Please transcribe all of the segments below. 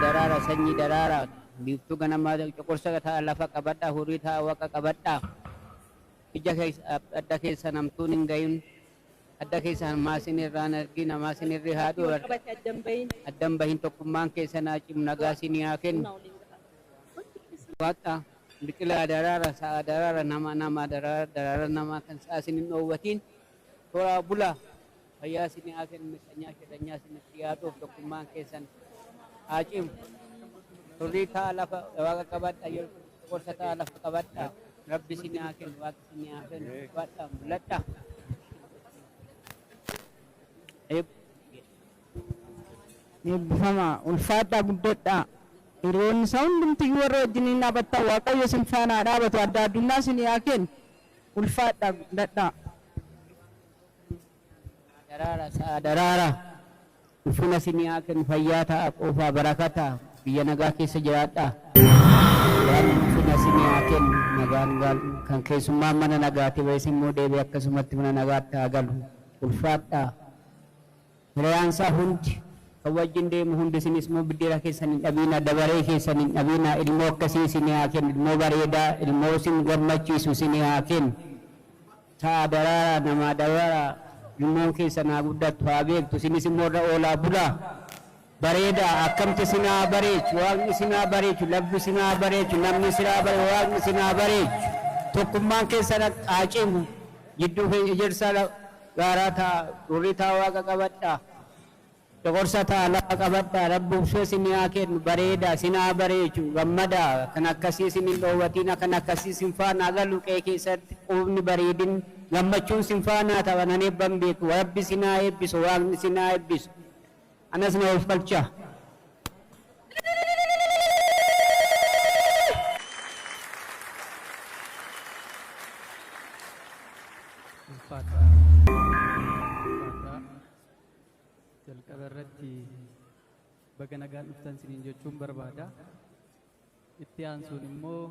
daraara, sanyii daraara, biiftuu ganamaa coqorsa ta'a lafa qabadhaa, horii ta'a waqa qabadhaa. Ija keessa adda keessa namtuun hin gahin, adda keessa maasin irraan argin, maasin irri haadhu Qabate addan bahin. Addan bahin tokkummaan keessa naa cimu nagaa isin haa kennu. Waaqa biqilaa daraara, sa'a daraara, nama nama daraara, daraara namaa kan sa'a isin hin dhoowwatiin toraa bulaa fayyaa isin haa kennu, miqanyaa shirranyaa isinitti yaaduuf tokkummaan keessan haa cimu. Turrii ta'a lafa waaqa qabadha, gorsa ta'a lafa qabadha. Rabbi isin haa kennu, waaqa isin haa kennu, waaqa mul'adha. Eebbifamaa ulfaadhaa guddadhaa. Hiriyoonni isaa hundumtiyyuu warra wajjiniin dhaabbattan Waaqayyo isin faana haa dhaabatu adda addunyaa isin haa kennu ulfaadhaa guddadhaa. Daraara sa'a daraara ulfina isin haa kennu fayyaa ta'a qoofaa barakataa biyya nagaa keessa jiraadhaa. Waan ulfina isin haa kennu nagaan kan keessummaan mana nagaati ba'es immoo deebi'ee akkasumatti mana nagaatti haa galu ulfaadhaa. Hiriyaan isaa hundi kan wajjin deemu hundi isinis immoo biddeena keessan hin dhabiina dabaree keessan hin dhabiina ilmoo akkasii isin haa kennu ilmoo bareedaa ilmoo isin gammachiisu isin haa kennu. Ta'a daraara namaa daraara ilmoon keessan haa guddattu haa beektu isinis immoo irra oolaa bulaa. Bareedaa akkamti isin haa bareechu waaqni isin haa bareechu lafti isin haa bareechu namni isin haa bareechu waaqni isin haa bareechu tokkummaan keessan haa cimu jidduu ejersa gaaraa ta'a horii ta'a waaqa qabadhaa. Coqorsa ta'a lafa qabadhaa rabbi ubsee isin haa kennu bareedaa isin haa bareechu gammadaa kan akkasii isin hin dhoowwatiin kan akkasii isin faana galu qe'ee keessatti quufni bareedin gammachuun isin faana ta'a nan eebban beeku rabbi isin haa eebbisu waaqni isin haa eebbisu anas na of galchaa. Ulfaadhaa. Ulfaadhaa. Jalqaba irratti baga nagaan dhuftan isiniin jechuun barbaada. Itti aansuun immoo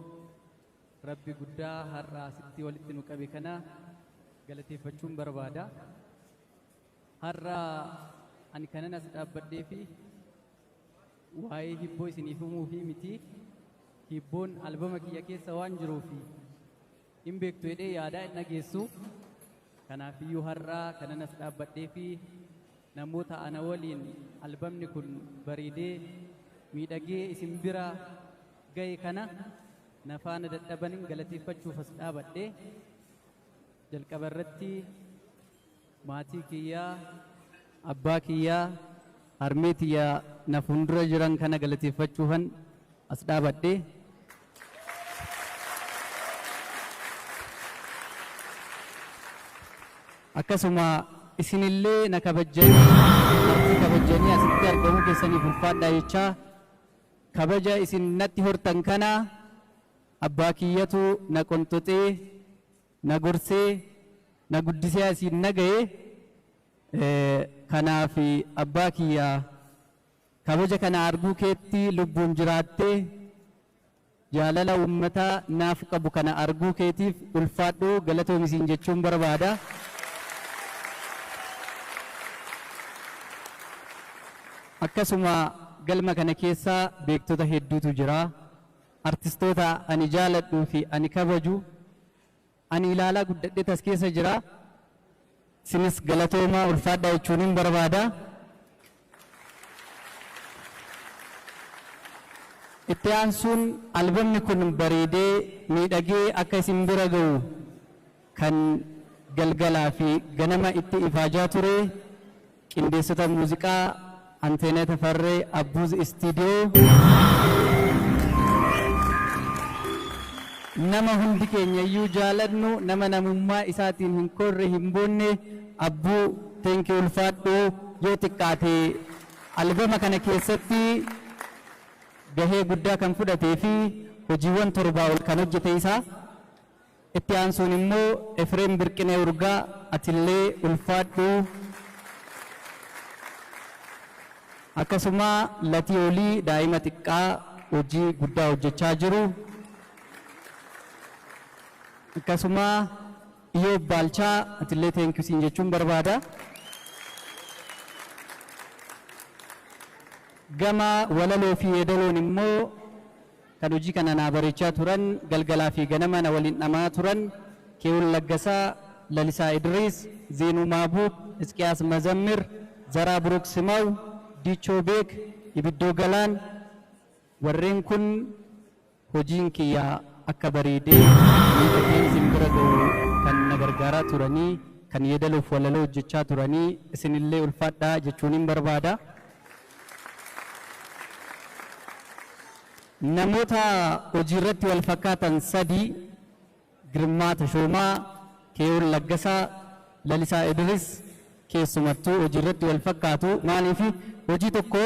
Rabbi guddaa har'a asitti walitti nu qabe kana galateeffachuun barbaada. Har'a ani kanan as dhaabbadhee fi waa'ee hibboo isiniif himuu fi miti. Hibboon albama kiyya keessa waan jiruufi hin beektu jedhee yaadaa hin dhageessu. Kanaafiyyuu har'a kanan as dhaabbadhee fi namoota ana waliin albamni kun bareedee miidhagee isin bira ga'e kana na faana dadhabanin galateeffachuuf as dhaabadhe. Jalqaba irratti maatii kiyyaa, abbaa kiyyaa, harmee tiyyaa na fuuldura jiran kana galateeffachuufan as dhaabadhe. Akkasuma isinillee na kabajjanii artii kabajjanii asitti argamuu keessaniif ulfaadhaa jechaa kabaja isin natti hortan kana abbaa kiyyatu na qonxoxee na gorsee na guddisee asiin na ga'e. Kanaaf abbaa kiyya kabaja kana arguu keetti lubbuun jiraattee jaalala uummataa naaf qabu kana arguu keetiif ulfaadhu galatoomi siin jechuun barbaada. Akkasuma galma kana keessa beektota hedduutu jira. Artistoota ani jaaladhuu fi ani kabaju ani ilaalaa guddadhe tas keessa jira. Isinis galatoomaa ulfaadhaa jechuunin barbaada. Itti aansuun albamni kun bareedee miidhagee akka isin bira ga'u kan galgalaa fi ganama itti ifaajaa ture qindeessota muuziqaa Anteenee Tafarree Abbuuz Istiidiyoo nama hundi keenya iyyuu jaalannu nama namummaa isaatiin hin korre hin boonne Abbuu thank you ulfaadhu yoo xiqqaate albama kana keessatti gahee guddaa kan fudhatee fi hojiiwwan torbaa ol kan hojjete isaa. Itti aansuun immoo Efreem Birqinee Urgaa atillee ulfaadhu. Akkasuma Latii Olii daa'ima xiqqaa hojii guddaa hojjechaa jiru. Akkasuma Iyoob Baalchaa atillee thank you siin jechuun barbaada. Gama walaloo fi yeedaloon immoo kan hojii kana naa bareechaa turan, galgalaa fi ganama na waliin dhamaa turan, Keewul Laggasaa, Lalisaa Idriis, Zeenuu Maabuub, Isqiyaas Mazammir, Zaraa Buruk Simaw, Diichoo Beek, Ibiddoo Galaan, warreen kun hojiin kiyya akka bareedee miidhagee isin bira ga'u kan na gargaaraa turanii, kan yeedaloof walaloo hojjechaa turanii, isinillee ulfaadhaa jechuunin barbaada. Namoota hojii irratti wal fakkaatan sadii, Girmaa Tashoomaa, Keewul Laggasaa, Lalisaa Idris, keessumattuu hojii irratti wal fakkaatu. Maaliif hojii tokko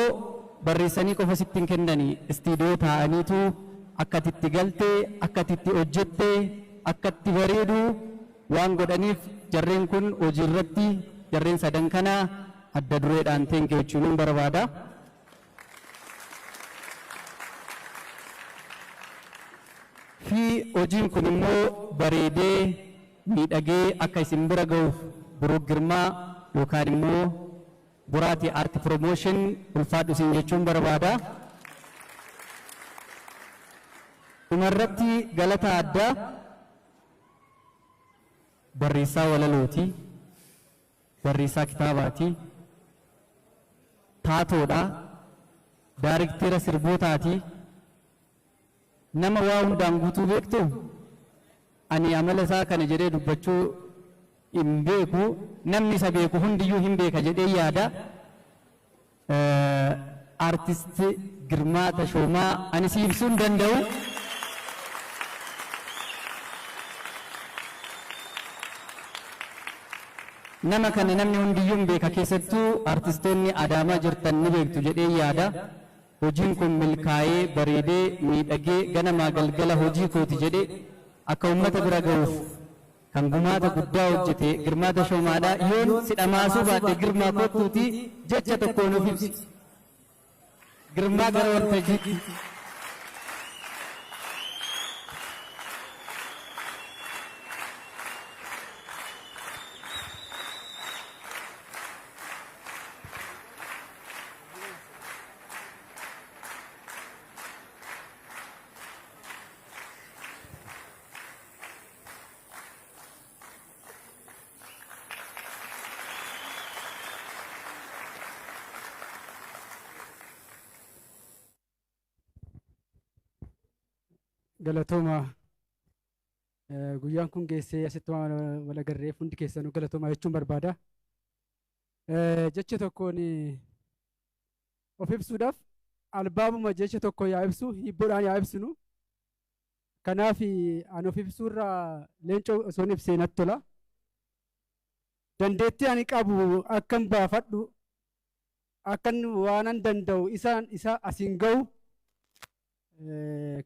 barreessanii qofa sitti hin kennani, istiidiyoo taa'aniitu akka ati itti galte, akka ati itti hojjette, akka itti bareedu waan godhaniif, jarreen kun hojii irratti jarreen sadan kana adda dureedhaan thank you jechuun barbaada. Fi hojiin kun immoo bareedee miidhagee akka isin bira ga'uuf Buruk Girmaa yookaan immoo Boraatii Art Promotion ulfaadhu isin jechuun barbaada. Dhumarratti galata addaa barreessaa walalooti, barreessaa kitaabaati, taatoodha, daarikteera sirbootaati, nama waa hundaan guutuu beektu. Ani amala isaa kana jedhee dubbachuu hin beeku, namni isa beeku hundiyyuu hin beeka jedhee yaada. Artist Girmaa Tashoomaa ani si ibsuu hin danda'u. Nama kana namni hundiyyuu hin beeka, keessattuu artistoonni Adaamaa jirtan ni beektu jedhee yaada. Hojiin kun milkaa'ee, bareedee, miidhagee, ganamaa galgala hojii kooti jedhee akka uummata bira ga'uuf kan gumaata guddaa hojjete Girmaa Tashoomaadha. Yoon si dhamaasuu baadhe, Girmaa, kottuuti jecha tokkoon of ibsi. Girmaa, gara waltajjiitti. Galatooma. Guyyaan kun geessee asitti waan wal agarreef hundi keessanuu galatooma jechuun barbaada. Jecha tokkoon of ibsuudhaaf albaamuma jecha tokko yaa ibsu, hiibboodhaan yaa ibsinu. Kanaaf ani of ibsuurraa Leencoo osoo hin ibsee natti tola. Dandeettii ani qabu akkan baafadhu, akkan waanan danda'u isaan isa asiin ga'u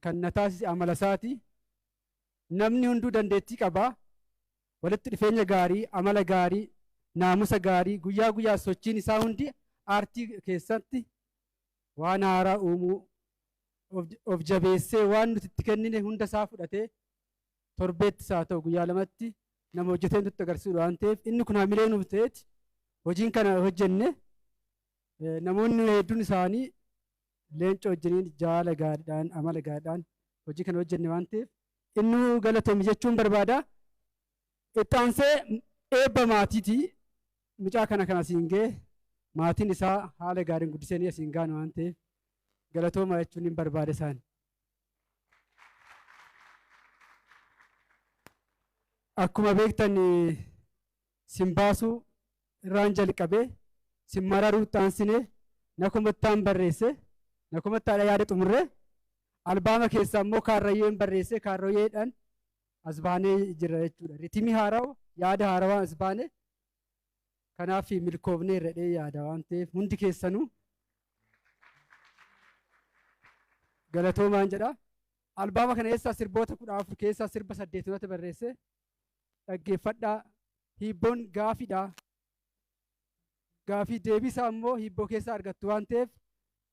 kan na taasise amala isaati. Namni hunduu dandeettii qaba. Walitti dhufeenya gaarii, amala gaarii, naamusa gaarii, guyyaa guyyaa sochiin isaa hundi aartii keessatti waan haaraa uumuu, of jabeessee waan nuti itti kennine hunda isaa fudhatee torbeettis haa ta'u guyyaa lamatti nama hojjetee nutti agarsiisu waan ta'eef, inni kun hamilee nuuf ta'eeti hojiin kana hojjenne. Namoonni hedduun isaanii Leencoo wajjiniin jaala gaariidhaan, amala gaariidhaan hojii kana hojjenne waan ta'eef inni galatoomi jechuun barbaada. Itti aansee eebba maatiiti. Mucaa kana kan asiin ga'e maatiin isaa haala gaariin guddisanii asiin ga'an waan ta'eef galatooma jechuun hin barbaada isaan. Akkuma beektan simbaasuu irraan jalqabee simmararuu itti nakumattaan barreesse, nakumattaadha yaada xumurre, albaama keessaa immoo kaarrayyeen barreesse, kaarrayyeedhaan as baanee jira jechuudha. Ritimii haarawaa, yaada haarawaa as baane, kanaaf milkoofnee irra yaada waan ta'eef hundi keessanuu galatoomaan jedha. Albaama kana keessaa sirboota 14 keessaa sirba 8 barreesse, dhaggeeffadhaa. Hiibboon gaafiidha. Gaafii deebisaa immoo hiibboo keessaa argattu waan ta'eef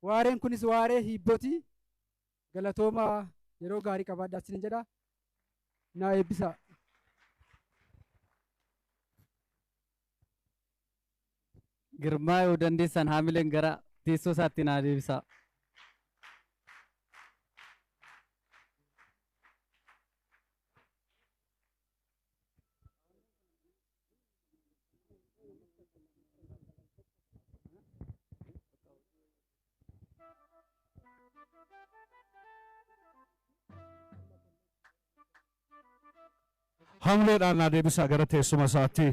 waareen kunis waaree hiibbooti. Galatoomaa, yeroo gaarii qabaadhaa isiniin jedha. Naa eebbisaa. Girmaa, yoo dandeessan haamileen gara Teessoo isaatti naa deebisaa. Hamleedhaan naa deebisaa gara teessuma isaatti.